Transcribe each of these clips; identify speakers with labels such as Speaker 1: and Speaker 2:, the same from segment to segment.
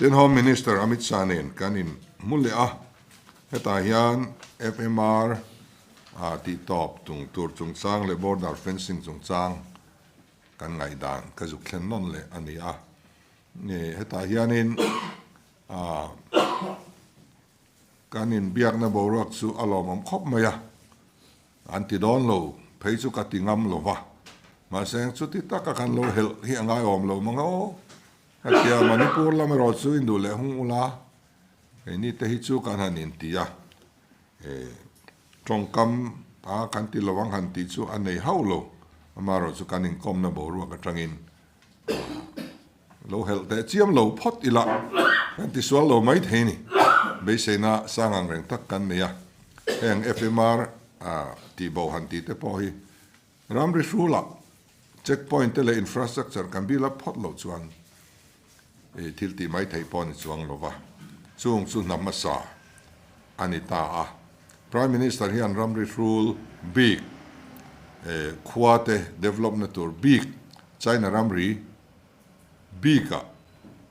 Speaker 1: Tin Home Minister Amit Shah nen kan in hmu leh a, hetah hian FMR ah tih tawp tung tur chungchang leh border fencing chungchang kan ngaihdan ka zuk thlen nawn leh a ni a. Hetah hianin kan inbiakna boruak chu a lawmawm khawp mai a, an ti dawn lo phei chu ka ti ngam lo va, mahse chuti taka kan lo helh hi a ngaiawm lo mang aw. Hetia Manipur lam erawh chu induh leh hung ula, keini te hi chu kan han inti a, tawngkam a kan ti lo ang han tih chu a nei hauh lo, amaherawh chu kan inkawmna boruak atangin lo helh teh chiam lo phawt ila kan tisual lo mai thei ni. Beiseina sang ang reng tak kan nei a, heng FMR tihbo han tih te pawh hi Ramri hrulah check point te leh infrastructure kan build up phawt loh chuan i thil tih mai theih pawh a ni chuang lo va, chung chu hna hmasa a ni ta a. Prime Minister hian ramri hrul bik khua te develop na tur bik China ramri bikah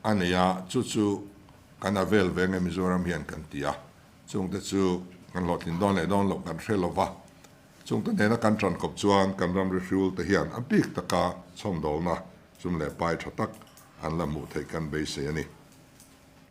Speaker 1: a nei a, chu chu kan a vel ve nge Mizoram hian kan ti a, chungte chu kan hlawhtlin dawn leh dawn loh kan hre lo va. Chungte nena kan ṭan kawp chuan kan ram rihriul te hian a bik taka chhawmdawlna sum leh pai ṭha tak an la hmuh theih kan beisei a ni.